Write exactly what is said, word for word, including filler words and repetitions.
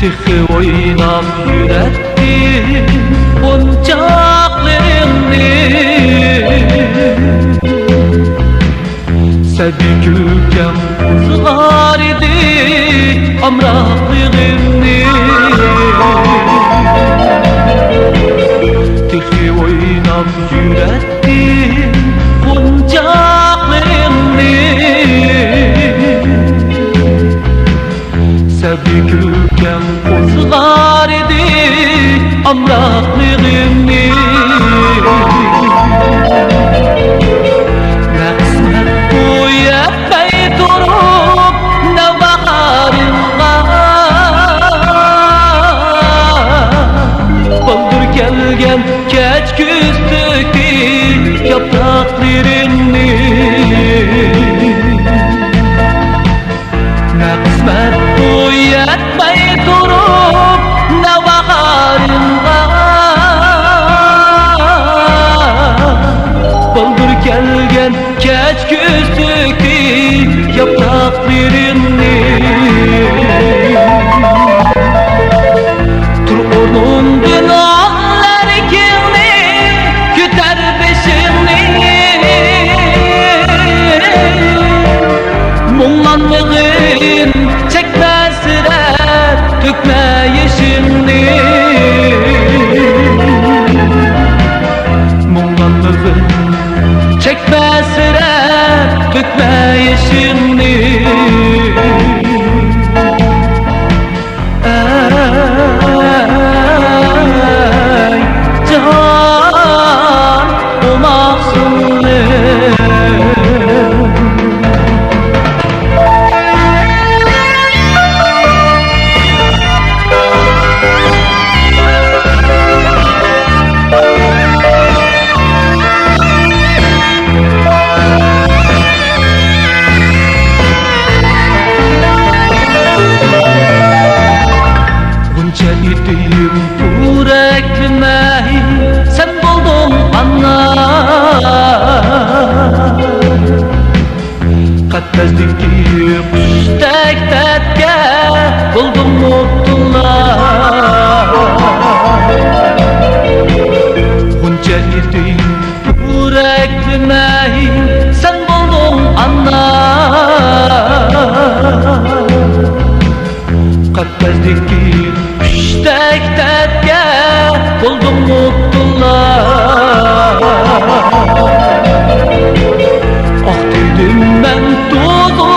تېخى ئويناپ يۈرەتتىم غۇنچاقلىرىڭنى. سەبىي كۈلكەڭ قوزغار ئىدى ئامراقلىقىمنى. تېخى ئويناپ يۈرەتتىم غۇنچاقلىرىڭنى. سەبىي كۈلكەڭ قوزغار ئىدى ئامراقلىقىمنى. نە قىسمەت بۇ يەتمەي تۇرۇپ نەۋباھارىمغا، بالدۇر كەلگەن كەچكۈزدىكى ياپراقلىرىمنى. نە قىسمەت بۇ يەتمەي تۇرۇپ نەۋباھارىمغا، بالدۇر كەلگەن كەچكۈزدىكى ياپراقلىرىمنى. تۇر ئورنۇڭدىن، ئال ئەركىڭنى، كۆتەر بېشىڭنى. مۇڭلانمىغىن، چەكمە سىرە، تۆكمە يېشىڭنى. مۇڭلانمىغىن، چەكمە سىرە، تۆكمە يېشىڭنى. ئەي جان، ئوماق سۇلىرىم. غۇنچە ئىدىم پورەكلىمەي، سەن بولدۇڭ ئانا. قەپەستىكى قۇشتەك دەردكە بولدۇم مۇپتىلا. غۇنچە ئىدىم پورەكلىمەي، سەن بولدۇڭ ئانا. قەپەستىكى قۇشتەك دەردكە بولدۇم مۇپتىلا. ئاق تىلىم مەن توزۇپ